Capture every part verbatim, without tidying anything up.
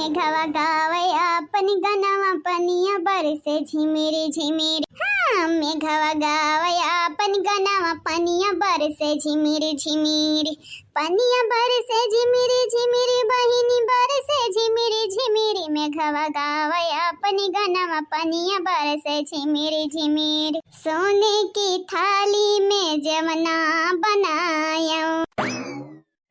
मेघवा गावे आपन गनवा, पनिया बरसे झिमिर झिमिर। हाँ, मेघवा गावे आपन गनवा, पनिया बरसे झिमिर झिमिर। पनिया बरसे झिमिर झिमिर, बहिनी बरसे झिमिर झिमिर। मेघवा गावे आपन गनवा, पनिया बरसे झिमिर झिमिर। सोने की थाली में जवना बनायो,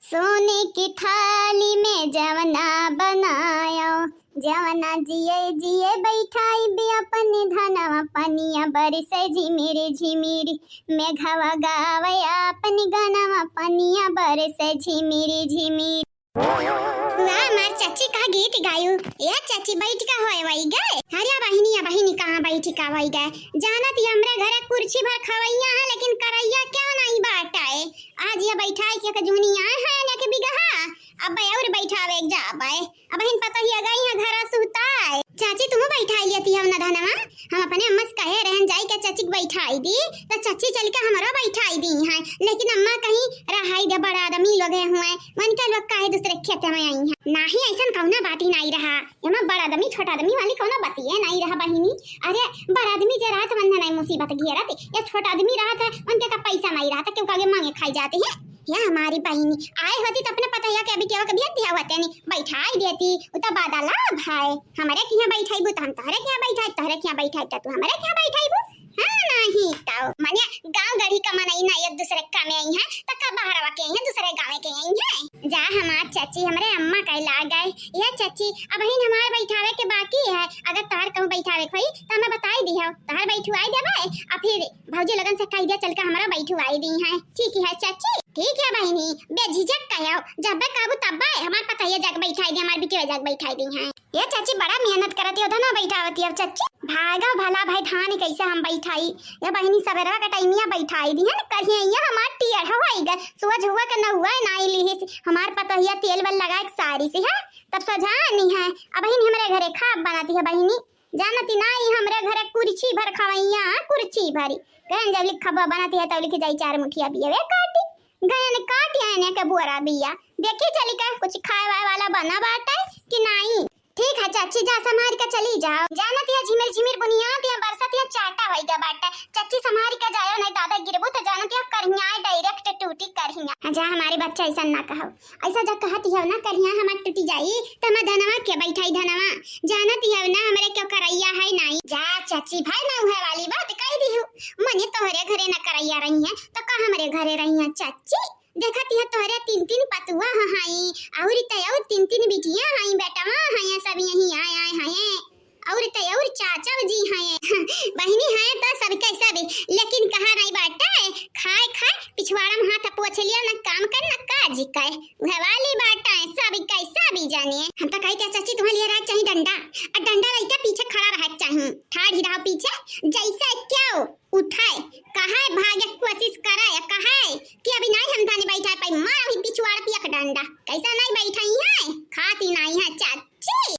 सोने की थाली में जवना बनायो, जवना जिए जिए बैठाइबे अपन धनवा। पनिया बरसे झिमिर झिमिर, मेघवा गावे अपन गनवा। पनिया बरसे झिमिर झिमिर। वाह, हमार चाची का गीत गायू। ए चाची, बैठ का होए वही गए? अरे बहिनी, या बहिनी कहाँ बैठ का वही गए? जानत ही हमरे घरे कुर्सी भर खवैया है, लेकिन करैया क्यों नहीं बाटा है? आज ये बैठाई के कजूनी आए हैं ना के बिगहा, अब और बैठावे जाबे। अब हिन पता ही अगई है घरा सुताए। चाची, तुम बैठाई लेती हो ना धनवा, हम अपने अम्मा से कहे रहन जाई के चाची के बैठाई दी, तो चाची चल के हमरो बैठाई दी हैं, लेकिन अम्मा कहीं रहाई दे, बड़ा आदमी लोग हैं हुए, मन के लोग काहे दूसरे खेत में आई हैं। नाही, ऐसन कौनो बात ही नहीं रहा, एमा बड़ा आदमी छोटा आदमी वाली कौनो बतिये नहीं रहा बहिनी। अरे, बड़ा आदमी जे रहत वन्ने नहीं मुसीबत घेरत, या छोटा आदमी रहत है, उनके का पैसा नहीं रहत, क्यों कागे मांगे खाई जाते हैं। या हमारी बहिनी आए होती तो अपने पतोहिया के अभी केवा कभी दिया होते नहीं, बैठाई देती, उ तो बादा लाभ है। हमरे किहाँ बैठाईबू तो हम तोहरे किहाँ बैठाई, तोहरे किहाँ बैठाई तो तू हमरे किहाँ बैठाईबू। हाँ, नहीं तो मने गाँव गढ़ी का मनई ना एक दूसरे का में आई है, तो का बाहरवा के आई है, दूसरे गाँव के आई है। जा हमार चाची, हमरे अम्मा कहे लाग गए। ये चाची, अब हिन हमार बैठावे के बाकी है, अगर तोहर कहूँ बैठावे के होई तो हमें बताई दिहो, तोहर बैठुआई देबे, आ फिर भौजी लोगन से कह दिया चल के हमरा बैठुआई दी है। ठीक है चाची? ठीक है बहिनी, बेझिझक कहो, जब कहबू तब हमार पतोहिया जाके बैठाई दी, हमार बिटिया जाके बैठाई दी है। ये चाची बड़ा मेहनत करती हो, धनवा बैठावती हो चाची। भागा भला भाई धान कैसे हम बैठाई, ये बहिनी सबेरवा का टाइमिया बैठाई दी है ना, करिए ये हमार टियर हवाई गए, सुबह हुआ के न हुआ ना लिहिस, हमार पतोहिया तेल बल लगा के सारी से है, तब सजा नहीं है। अब बहिनी हमरे घरे खाब बनाती है बहिनी, जानती ना, ई हमरे घरे कुर्सी भर खवैया, कुर्सी भरी। कहन जब लिख खबा बनाती है, तब लिख जाई चार मुठिया बिया वे काटी। गयन काटी आने के बोरा बिया। देखी चली का कुछ खाए वाए वाला बना बाटे कि नाई। ठीक है चाची, जा संभारी के चली जाओ। जानती है झिमिर झिमिर बुनियाद या बरसत या चाटा होई गया बाटे। चाची संभारी के जाओ, नहीं दादा गिरबू तो जानती है करिया direct टूटी करिया। हाँ, जा हमारी बच्चा ऐसा ना कहो। ऐसा जब कहत ही हो ना, करिया हमार टूटी जाई, त हमार धनवा के बैठाई धनवा? जानत ही हो ना, हमरे क्यों करैया है नाई। जा चाची, भाई ना उहे वाली बात कह दी हूँ। मने तोहरे घरे ना करैया रही है, तो का हमरे घरे रही है चाची? देखत ही हो तोहरे तीन तीन पतुआ हई, और ते और तीन तीन बिटिया हई, बेटवा हई, सब यही आए आए हैं। और ते और चाचा जी हैं। बहिनी हैं तो सब के सब, लेकिन कहा नहीं बाटे, खाए खाए पिछवाड़ा में हाथ पोछ लिया, ना काम कर ना काज कर। उहे वाली बाटे, सब के सब जाने। हम तो कही थे चाची तुम्हें लिए रहे चाहिए डंडा, और डंडा लेके पीछे खड़ा रहे चाहिए, ठाड़ ही रहो पीछे, जैसे क्यों उठाए, कहे भागे कोशिश करे, कहे कि अभी नहीं हम थाने बैठा पाई, मार अभी पिछवाड़ा पिया का डंडा, कैसा नहीं बैठाई है, खाती नहीं है चाची।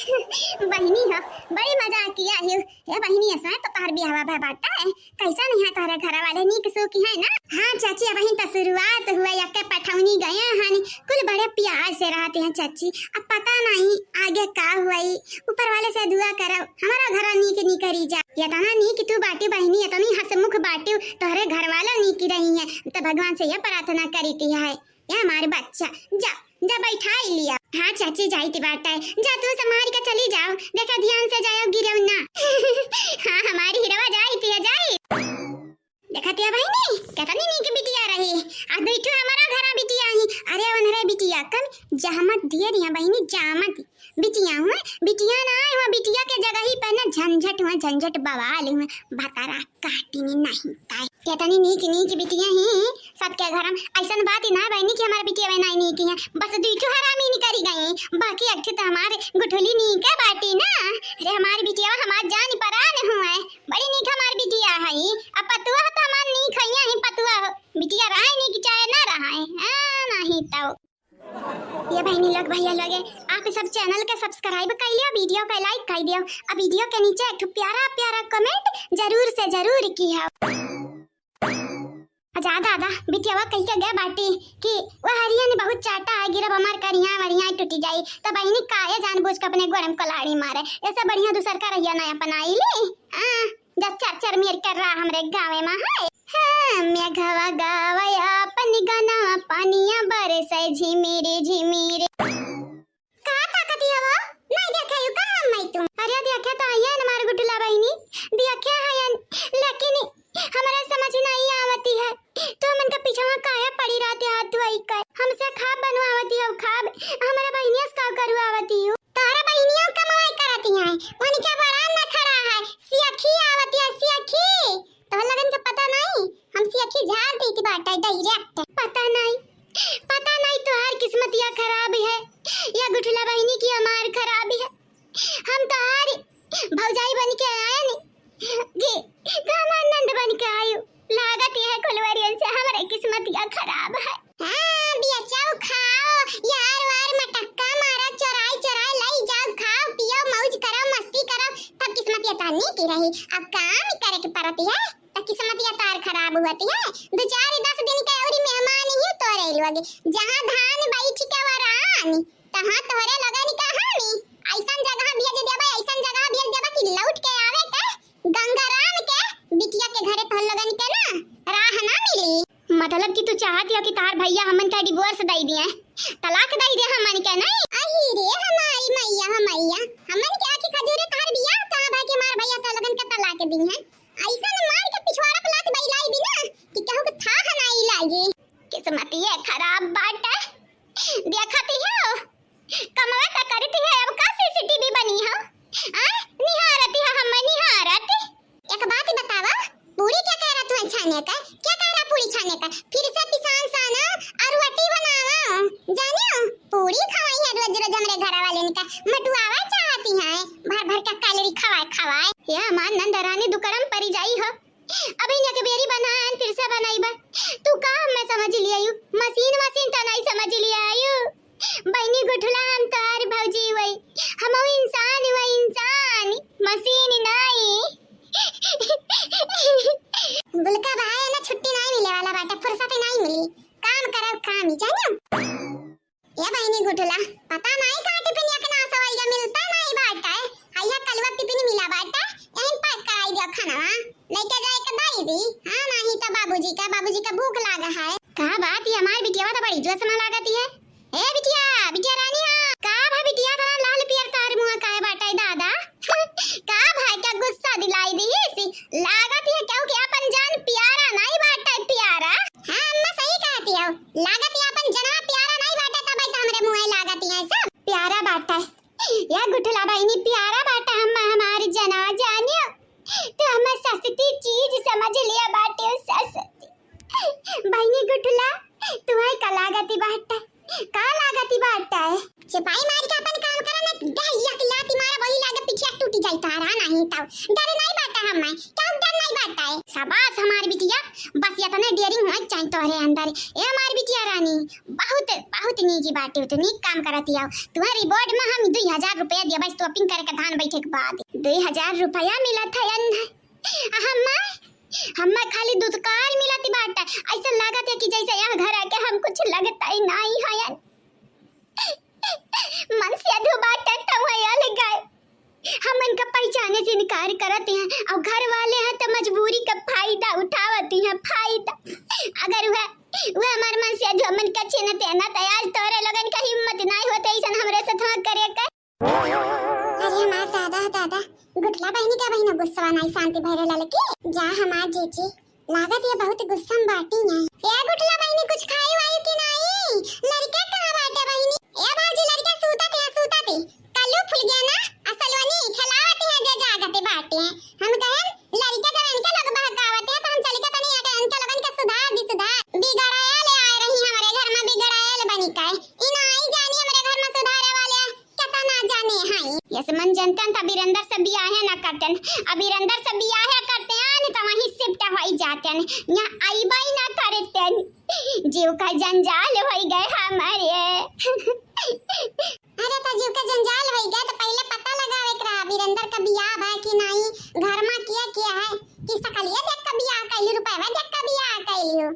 बहिनी हो, बड़ी मजाक किया है। हे बहिनी, ऐसा है तो तोहर बियाहवा भय बाटा है, कैसा नहीं है तोहरे घर वाले, नीक सूखी है ना? हाँ चाची, अब तो शुरुआत हुआ, यक्के पठौनी गए हन, कुल बड़े प्यार से रहते हैं चाची। अब पता नहीं आगे का हुई, ऊपर वाले से दुआ करो, हमारा घर नीक निकरी जा। इतना नीक तू बाटी बहिनी, इतनी हंसमुख बाटी, तोहरे घर वाला नीक रही है, तो भगवान से यह प्रार्थना करी थी है। ए हमार बच्चा, जा, जा बैठाई लिया। हाँ चाची, जाइत बाटे, जा तू संभारी के चली जाओ, देखा ध्यान से जाओ, गिरव ना। हाँ, हमारी हिरवा जाइत है, जाई। देखा तिया बहिनी, कितनी नीक बिटिया रही, आ दुई ठो हमारा घरा बिटिया ही। अरे उनरे बिटिया कन जहमत दिए रिया बहिनी, जामत। बिटिया हुआ, बिटिया ना आए हुआ, बिटिया के जगह ही पे ना झंझट हुआ, झंझट बवाल हुआ, भतारा काटिनी नहीं ताई। इतनी नीक नीक बिटिया ही सबके घर में। ऐसन बात ही ना बहिनी कि हमारे बिटिया बहन नहीं नीक है, बस दुई ठो हरामी निकरी गई, बाकी एक ठो तो हमारे गुठुली नीक है बाटी ना। अरे हमारी बिटिया हमार जान परान हुआ है, बड़ी नीक हमारी बिटिया है। अब पतुआ तो हमार नीक है ही पतुआ, बिटिया रहे नीक चाहे ना रहे, हाँ, नहीं तो। ये बहिनी लोग, भैया लोग, आप सब channel के subscribe कर लियो, video के like कर दियो, अब video के नीचे एक ठो प्यारा प्यारा comment जरूर से जरूर किहो। आ जा दादा, बिटियावा कहि के गए बाटी कि वह हरिया ने बहुत चाटा है, गिरब हमार करिया वरिया टूटी जाई, तो बहिनी काहे जानबूझ के अपने गोड़े में कुल्हाड़ी मारे, ऐसे बढ़िया दूसर का रहिया ना अपनाई ली। हाँ, जब चर चर मेर कर रहा हमरे गावे में है। हाँ, मेघवा गावे अपन गाना, पनिया बरसे झिमिरी झिमिरी। का ताकती हवो? नहीं देखे यू का हम मैं तुम? अरे देखे तो हयन हमार गुटला बहिनी, देखे हयन, लेकिन हमरा समझ नहीं आवती है। तो हमन का पीछवा काहे पड़ी रहते हाथ धोई कर? हमसे खाब बनवावती हो खाब, हमरा बहिनिया से का करवावती हो? तोहरा बहिनिया कमाई करती हैं, उनके बड़ा नखरा है, सियखी आवती है, सियखी। तोहर लगन के पता नहीं, हम सियखी झाड़ देती बाटे direct। पता नहीं, पता नहीं तोहार किस्मतिया खराब है या गुठला बहिनी की हमार खराब है। हम तोहार भौजाई बन के आए नी कि तू हमार नंद बन के आयु। लागत यह कुलवरियन से हमरे किस्मतिया खराब है। हाँ, बियचाओ खाओ, यार वार मटक्का मारा, चोराई चोराई लाई जाओ, खाओ पियो, मौज करो, मस्ती करो, तब किस्मतिया तहनी की रही। अब काम करे के परत है, त किस्मतिया तार खराब हुअत है। दो चार दस दिन के औरी मेहमान ही तोरे लोग, जहाँ धान बैठ के वरान, तहाँ तोरे लोगन का हानि। ऐसन जगह भेज देबे, ऐसन जगह भेज देबे कि लौट के आवे के गंगाराम के बिटिया के घरे तोहन लोगन के ना राह ना मिली। मतलब कि तू चाहत हो कि तहार भैया हमन का divorce दई दिए, तलाक दई दे हमन के, नहीं? अही रे हमारी मैया, हो मैया, हमन के आँखी खजूरे तहार बियाह कहाँ भा कि हमार भैया तोहन लोगन के तलाक दी है। ऐसन मार के पिछवाड़ा पे लात बइलाई दी ना कि केहू के थाह नाई लागी। किस्मतिये खराब बाटे। देखत ही हो, कमवा का करती है, अब का CCTV बनी हो? आय, निहारती है, हम निहारत। एक बात बतावा, पूरी क्या कह रहा तू छाने का? क्या कह रहा पूरी छाने का? फिर से पिसान साना और रोटी बनावा, जानियो? पूरी खवाई है रोज रोज हमरे घर वाले का, मटुआवा चाहती है, भर भर के कैलोरी खवाए खवाए। ये हमार नंद रानी दुकड़म परी जाई हो। अभी न के बेरी बनान, फिर से बनाई बा। तू का हमें समझ लिया यू? मशीन, मशीन तो नहीं समझ लिया यू। बहिनी गुठला हम तोहार भौजी वही, हम इंसान वही इंसान, मशीन नहीं। बुलका भाई ना छुट्टी नहीं मिले वाला बाटे, फुर्सत नहीं मिली, काम करब काम ही जानियो। ए बहिनी गुठला, पता नहीं कहाँ टिफिनिया के नाश होइगा, मिलता नहीं बाटे। हैया कलवा टिफिन मिला बाटे, यहीं pack कराई दियो खाना, लेके जाए के दाई दी। हाँ, नहीं तो बाबूजी का, बाबूजी का भूख लागा है। का बात, ये हमार बिटिया तो बड़ी जोश में लागत है। ए बिटिया, बिटिया रानी, हाँ, का भा बिटिया, तोरा लाल पियर तार मुँह काहे बाटे दादा? का भाई का गुस्सा दिलाई दी सी? लागत है केहू के अपन जान प्यारा नहीं बाटे प्यारा। हाँ अम्मा सही कहती हो, लागत है अपन जनवा प्यारा नहीं बाटे तब तो हमरे मुँह लागत है सब। प्यारा बाटे, या गुठला बहिनी प्यारा बाटे हम हमारी जना जानियो। तू हमें सस्ती चीज समझ लिया बाटे सस्ती। बहिनी गुठला, तुम्हें का लागती बाटे? का लागती बाटे? सिपाही मार के अपन काम करा ना, गहिया की लाती मारा, वही लागे पीछे टूटी जाई तारा नहीं तो। डर नहीं बाटे हमें, क्या डर नहीं बाटे? शाबाश हमार बिटिया, बस इतने daring होए के चाहिए तोहरे अंदर। ए हमार बिटिया रानी, बहुत, बहुत नीक बाटे, तो नीक काम करती हो। तुम्हारी बोर्ड में हम दुई हजार रुपया दिया बस shopping करके धान बैठे के बाद। दुई हजार रुपया मिला था यार, हमें, हमें खाली दुत्कार मिलत बाटे। ऐसा लागत है कि जैसे यह घर आके हम कुछ लगता ही नहीं है यार। मन से अधो बाटे तो वह अलग है। हमन का पहचाने से इनकार करत हैं और घर वाले हैं तो मजबूरी का फायदा उठावत हैं, फायदा। अगर वह, वह हमार मन से अधो हमन का छीनत है ना, तो आज तोरे लोगन का हिम्मत नहीं होते ऐसन हमरे साथ करे के। अरे हमार दादा, दादा, गुठला बहिनी का बहिना गुस्सा नहीं शांति भरे ललकी। जा हमार जीजी, लागत ये बहुत गुस्सा में बाटी है। ए गुठला बहिनी, कुछ खाई वाई कि नहीं? लड़का कहाँ बाटे बहिनी? ए बाबूजी, लड़का सूता थे, सूता थे। कल्लू फूल गया ना, असलवनी खिलावत है जे जागते बाटे। हम कहें लड़का जब इनके लोग बहकावत है तो हम चल के तनी आके इनके लोगन के सुधार दी, सुधार। बिगड़ायल आए रही हमारे घर में, बिगड़ायल बनी के। ई नहीं जानी हमारे घर में सुधारे वाले। केतना जाने हई। यस मन जनतन त बीरेंद्र से बियाहे ना करतन। अब बीरेंद्र से बियाहे करतन त वहीं shift होई जातन। यहाँ आईबई ना करतन। जीव का जंजाल होई गए हमारे। अरे त जीव का जंजाल होई गए त पहले पता लगावे के रहा बीरेंद्र का बियाह बा कि नहीं, घर में किया किया है, कि सकलिए देख के बियाह कैलू, रुपया देख के बियाह कैलू।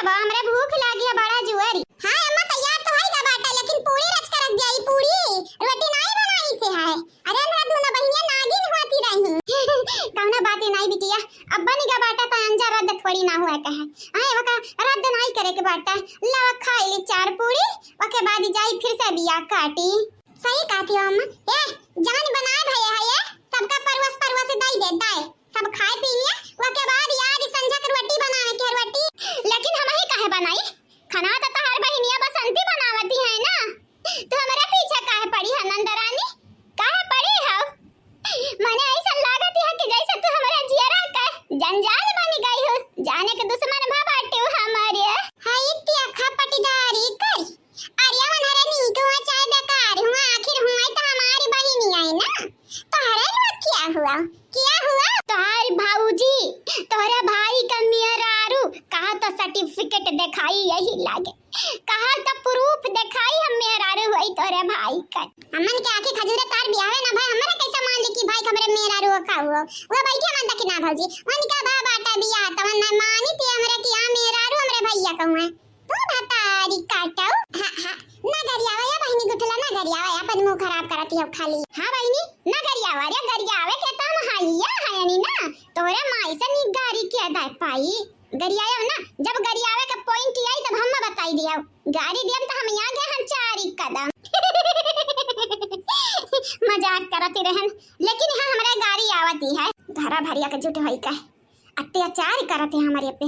बा, हमरे भूख लागी है बड़ा जुअरी। हाँ अम्मा, तैयार तो होई गा बाटा, लेकिन पूरी रच के रख दिया, ई पूरी रोटी नाई बनाई से है। अरे हमरा दोनों बहिनिया नागिन होती रही। कौनो बात ही नाई बिटिया, अब बनी गा बाटा तो अंजा रद्द थोड़ी ना हुआ कहे। आए वका रद्द नाई करे के बाटा, लावा खाई ली चार पूरी, ओके बाद जाई फिर से बिया काटी। सही कहती हो अम्मा। ए, जवन बनाए भैया है ये, सबका परवस परवस दाई दे, दाए। सब खाए पी लिया, ओके बाद यार ई संझा के रोटी बनावे के रोटी। लेकिन हम ही काहे बनाई? खाना तो तहार बहिनिया बसंती बनावती है ना। तो हमारे पीछे काहे पड़ी है नंदरानी? काहे पड़ी है? मने ऐसा लागत है कि जैसे तू हमारे जियरा का जंजाल बनी गई हो। जाने के दुश्मन भा बाटे हो हमारे। हाय इतिया खपटदारी कर। अरे मन हरे नीक हुआ चाहे बेकार हुआ, आखिर हुआ तो हमारी बहिनी आई ना। तोहरे लोग क्या हुआ? क्या हुआ? तोहार भाऊजी, तोहरे भाई का मेहरारू, कहा तो सर्टिफिकेट दिखाई यही लागे, कहा तो प्रूफ दिखाई हम मेहरारू हुई तोहरे भाई का। हमन के आँखी खजूरे तार बियाहे ना भाई, हमरे कैसे मान ली कि भाई हमरे मेहरारू का हुआ? वो बैठे मन तक ना भौजी, उनका भा बाटा बियाह, तवन ना मानी थी हमरे कि हाँ मेहरारू हमरे भैया का हुआ। तू भतारी काटऊ। हाँ, हाँ, ना गरियावा या बहिनी गुठला, ना गरियावा, अपन मुंह खराब करत हियो खाली। हाँ बहिनी, ना गरियावा रे, गरियावे के तम हइया हयनी ना, तोरे माई से निगारी के अदाय पाई। गरियायो ना, जब गरियावे के पॉइंट आई तब हम बताई दिया। गारी दियम त हम यहाँ गए हम चारी कदम। मजाक करत ही रहन, लेकिन यहाँ हमरे गारी आवती है। घरा भरिया के जुट होई का। अत्याचार करत है हमरे पे।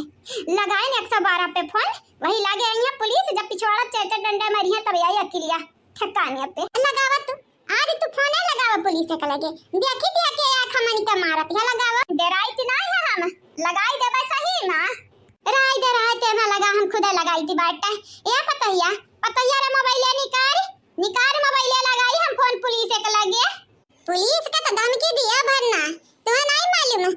लगाए ने एक सौ बारह पे फोन, वही लागे आई है पुलिस, जब पिछवाड़ा चैते डंडा मारी है तब आई अकिलिया ठिकाने पे। लगावा तू, आज तू फोन लगावा पुलिस के लगे, देखी दिया के आँख मनी के मारत है, लगावा। डराई कि नहीं है हम, लगाई देबे सही ना। राय दे राय ते ना लगा, हम खुदे लगाई थी बाटे। ए पतैया, पतैया रे मोबाइल निकार, निकार मोबाइल लगाई हम फोन पुलिस के लगे। पुलिस के तो धमकी दिया भरना, तुम्हें नहीं मालूम?